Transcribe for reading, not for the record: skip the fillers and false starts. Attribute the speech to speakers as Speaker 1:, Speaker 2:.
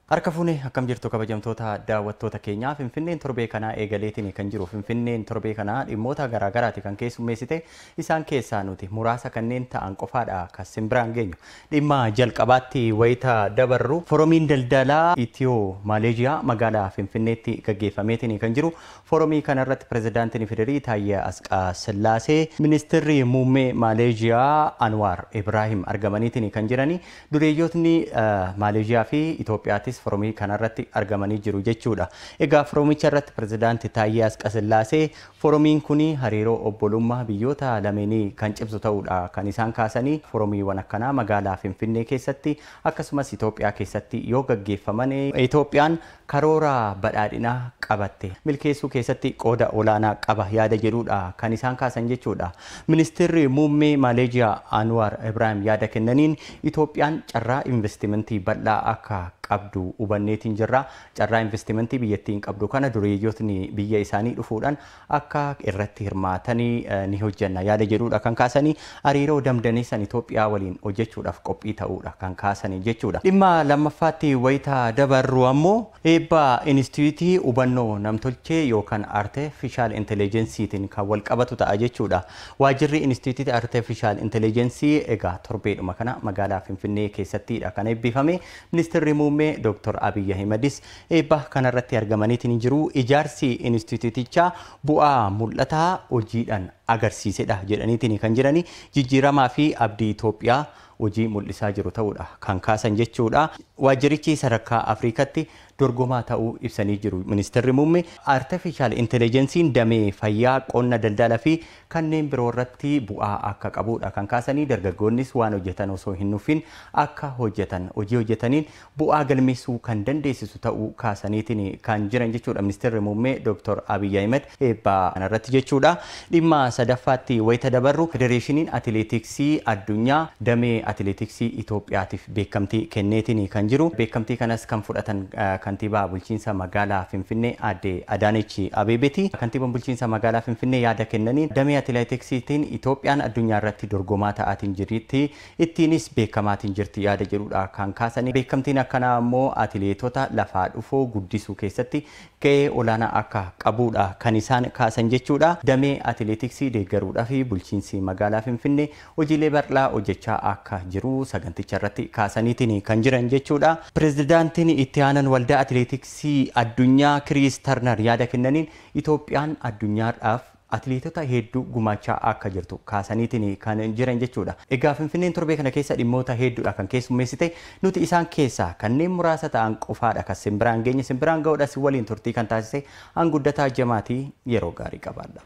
Speaker 1: Harka fuunee akkam jirtu kabajamtoota daawwattoota keenyaa? Finfinneen torbee kanaa eegaleetiin kan jiru. Finfinneen torbee kanaa dhimmoota garaagaraati kan keessummeessite. Isaan keessaa nuti muraasa kanneen ta'an qofaadha kan simbiraan geenyu. Dhimma jalqabaatti wayita dabarru, foromiin daldalaa Itiyoo Maaleeziyaa magaalaa Finfinneetti gaggeeffameetiin kan jiru. Foromii kanarratti pirezidaantiin Federii Taayyee Asqaa Sillaasee, ministeerri muummee Maaleeziyaa Anwaar Ibraahim argamaniitiin kan jirani. Dureeyyootni Maaleeziyaa fi Itoophiyaattis foromii kanarratti argamanii jiru jechuudha. Egaa foromicha irratti pirezidaanti Taayyee Asqasillaasee foromiin kun hariiroo obbolummaa biyyoota lameenii kan cimsu ta'uudha kan isaan kaasanii. Foromiiwwan akkanaa magaalaa Finfinnee keessatti akkasumas Itoophiyaa keessatti yoo gaggeeffaman, Itoophiyaan karoora badhaadhinaa qabatte milkeessuu keessatti qooda olaanaa qaba yaada jedhudha kan isaan kaasan jechuudha. Ministeerri muummee Maaleeziyaa Anwaar Ibraahim yaada kennaniin, Itoophiyaan carraa investimentii bal'aa akka qabdu hubanneetiin jirra. Carraa investimentii biyyattiin qabdu kana dureeyyootni biyya isaanii dhufuudhaan akka irratti hirmaatanii ni hojjenna yaada jedhudha kan kaasanii. Hariiroo damdaneessan Itoophiyaa waliin hojjechuudhaaf qophii ta'uudha kan kaasanii jechuudha. Dhimma lammaffaatti wayita dabarru ammoo, eebba inistituutii hubannoo namtolchee yookaan artificial intelligenceetiin kan wal qabatu ta'a jechuudha. Waajjirri inistituutii artificial intelligence egaa torbeedhuma kana magaalaa Finfinnee keessattidha kan eebbifame. Ministeerri muummee Dr. Abiyyi Ahimadis eebba kanarratti argamaniitiin jiru. Ijaarsi inistituutichaa bu'aa mul'ataa hojiidhaan agarsiisedha jedhaniitiin kan jirani. Jijjiiramaa fi abdii Itoophiyaa hojii mul'isaa jiru ta'uudha kan kaasan jechuudha. Waajjirichi sadarkaa Afrikaatti dorgomaa ta'uu ibsanii jiru. Ministeerri muummee artificial intelligence'n damee fayyaa, qonna, daldala fi kanneen biroo irratti bu'aa akka qabudha kan kaasanii. Dargaggoonnis waan hojjetan osoo hin nuffin akka hojjetan, hojii hojjetaniin bu'aa galmeessuu kan dandeessisu ta'uu kaasaniitiin kan jiran jechuudha. Ministeerri muummee Dr. Abiyyi Ahmed eebba kanarratti jechuudha. Dhimma sadaffaatti wayita dabarru, Federeeshiniin Atileetiksii Addunyaa damee atileetiksii Itoophiyaatiif beekamtii kenneetiin kan jiru. Beekamtii kanas kan fudhatan kantiibaa bulchiinsa magaalaa Finfinnee aadde Adaanech Abeebeeti. Kantiibaan bulchiinsa magaalaa Finfinnee yaada kennaniin, damee atileetiksiitiin Itoophiyaan addunyaa irratti dorgomaa ta'aatiin jirti, ittiinis beekamaatiin jirti yaada jedhudha kan kaasanii. Beekamtiin akkanaa immoo atileetota lafaa dhufoo guddisuu keessatti gahee olaanaa akka qabudha kan isaan kaasan jechuudha. Damee atileetiksii deeggaruudhaaf bulchiinsi magaalaa Finfinnee hojiilee bal'aa hojjechaa akka jiru saganticha irratti kaasaniitiin kan jiran jechuudha. Pirezidaantiin itti aanan waldaa atileetiksii addunyaa Kiriis Tarnar yaada kennaniin, Itoophiyaan addunyaadhaaf atileetota hedduu gumaachaa akka jirtu kaasaniitiin kan jiran jechuudha. Egaa Finfinneen torbee kana keessa dhimmoota hedduudha kan keessummeessite. Nuti isaan keessaa kanneen muraasa ta'an qofaadha kan simbiraan geenye. Simbiraan ga'uudhaas waliin turtii kan taasise hanguddataa jamaatii. Yeroo gaarii qabaadha.